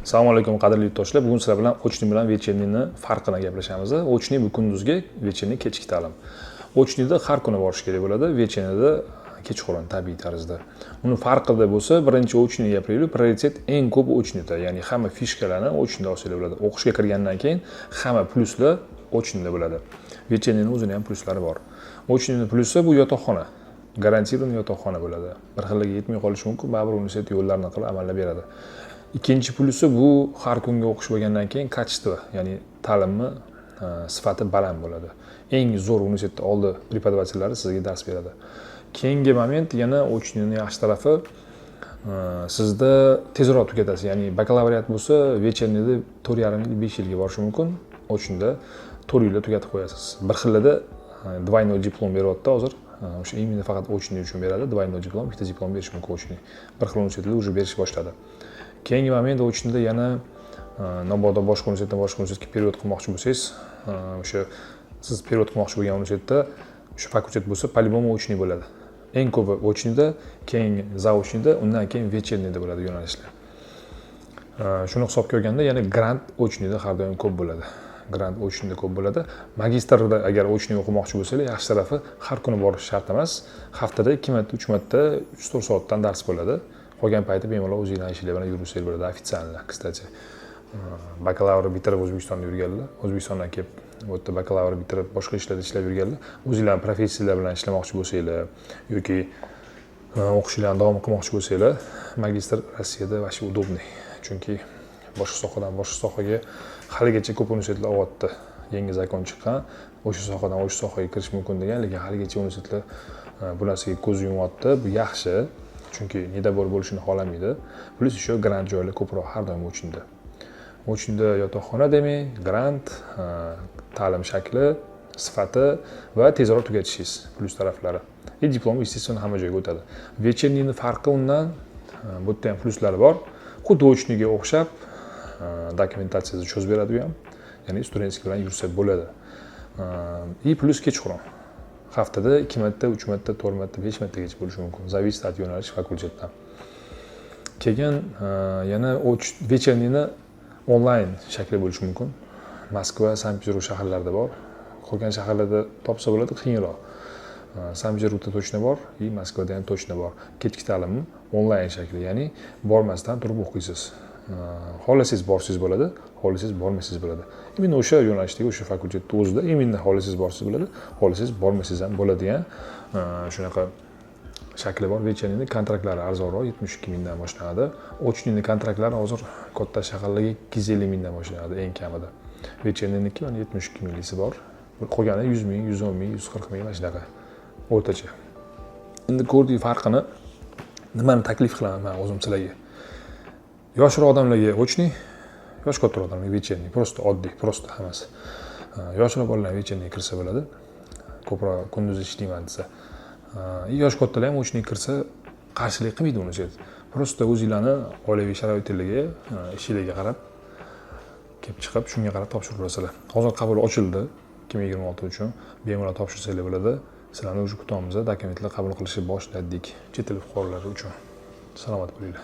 Assalomu alaykum, qadrli yurtdoshlar! Bugun sizlar bilan очный bilan вечерний ni farqini gaplashamiz. Очный bu kunduzgi, вечерний kechki ta'lim. Очный da har kuni borish kerak bo'ladi, вечерний da kechqurun, tabiiy tarzda. Uni farqida bo'lsa, birinchi очный gapiraylik. Prioritet eng ko'p очный da, ya'ni hamma фишка larni очный da olsanglar bo'ladi. O'qishga kirgandan keyin hamma plyuslar очный da bo'ladi. Вечерний ni o'zini ham plyuslari bor. Очный ni plyusi bu yotoqxona, гарантированный yotoqxona bo'ladi. Bir xilliga yetmay qolishi mumkin, baribir universitet yo'llarni qilib, amallab beradi. Ikkinchi plyusi bu har kungi o'qish bo'lgandan keyin качество, ya'ni ta'limni sifati baland bo'ladi. Eng zo'r universitetni oldi преподаватель lari sizga dars beradi. Keyingi moment, yana очный ni yaxshi tarafi, sizda tezroq tugatasiz. Ya'ni bakalavriat bo'lsa, вечерний da 4,5 yil, 5 yilga borishi mumkin, очный da 4 yilda tugatib qo'yasiz. Bir xilida двойной diplom beryapti hozir. O'sha именно faqat очный uchun beradi двойной diplom, ikkita diplom berishi mumkin очный. Bir xil universitetlar уже berish boshladi. Keyingi moment, очный da yana mabodo boshqa universitetdan boshqa universitetga перевод qilmoqchi bo'lsangiz, o'sha siz перевод qilmoqchi bo'lgan universitetda o'sha fakultet bo'lsa, по любому очный bo'ladi. Eng ko'pi очный da, keyin заочный da, undan keyin вечерний da bo'ladi yo'nalishlar. Shuni hisobga olganda, yana grant очный da har doim ko'p bo'ladi, grant очный da ko'p bo'ladi. Magistrda agar очный o'qimoqchi bo'lsanglar, yaxshi tarafi, har kuni borish shart emas. Haftada ikki marta, uch marta, 3-4 soatdan dars bo'ladi. Qolgan payti bemalol o'zinglarni ishinglar bilan yursanglar bo'ladi. Официально, кстати, bakalavr bitirib O'zbekistonda yurganlar, O'zbekistondan kelib, bu yerda bakalavr bitirib, boshqa ishlarda ishlab yurganlar, o'zinglarni professiyalar bilan ishlamoqchi bo'lsanglar yoki o'qishinglarni davom qilmoqchi bo'lsanglar, magistr Rossiyada вообще удобный, chunki boshqa sohadan boshqa sohaga haligacha ko'p universitetlar olyapti. Yangi закон chiqqan, o'sha sohadan o'sha sohaga kirish mumkin degan, lekin haligacha universitetlar bu narsaga ko'z yumyapti. Bu yaxshi, chunki недобор bo'lishini xohlamaydi. Плюс еще grant joylar ko'proq har doim очный da. Очный da yotoqxona demak, grant, ta'lim shakli, sifati va tezroq tugatishingiz plyus taraflari. И diplom, естественно, hamma joyga o'tadi. Вечерний ni farqi undan, bu yerda ham plyuslari bor. Xuddi очный ga o'xshab dokumentatsiyasini cho'zib beradi u ham, ya'ni студенческий bilan yursa bo'ladi. И plyus kechqurun, haftada ikki marta, uch marta, to'rt marta, besh martagacha bo'lishi mumkin, зависит от yo'nalish, fakultetdan. Keyin yana вечерний ni onlayn shakli bo'lishi mumkin. Moskva, Sankt Peterburg shaharlarida bor, qolgan shaharlarda topsa bo'ladi, qiyinroq. Sankt Peterburgda точно bor и Moskvada ham точно bor kechki ta'lim onlayn shakli, ya'ni bormasdan turib o'qiysiz. Xohlasangiz, borsangiz bo'ladi, xohlasangiz, bormasangiz bo'ladi. Именно o'sha yo'nalishdagi o'sha fakultetni o'zida именно xohlasangiz, borsangiz bo'ladi, xohlasangiz, bormasangiz ham bo'ladigan shunaqa shakli bor. Вечерний ni kontraktlari arzonroq, 72 mingdan boshlanadi. Очный ni kontraktlari hozir katta shaharlarga 250 mingdan boshlanadi eng kamida. Вечерний niki mana 72 minglisi bor, qolgani 100 ming, 110 ming, 140 ming, mana shunaqa o'rtacha. Endi ko'rdik farqini. Nimani taklif qilaman man o'zim sizlarga? Yoshroq odamlarga очный, yoshi kattaroq odamlarga вечерний. Просто oddiy, просто hammasi. Yoshroq bolalar вечерний kirsa bo'ladi, ko'proq kunduz ishlayman desa. Yoshi kattalar ham очный kirsa, qarshilik qilmaydi universitet. Просто o'zinglarni oilaviy sharoitinglarga, ishinglarga qarab kelib chiqib, shunga qarab topshiraverasizlar. Hozir qabul ochildi 2026 uchun, bemalol topshirsanglar bo'ladi. Sizlarni уже kutamiz, dokumentlar qabul qilishni boshladik chet el fuqarolari uchun. Salomat bo'linglar.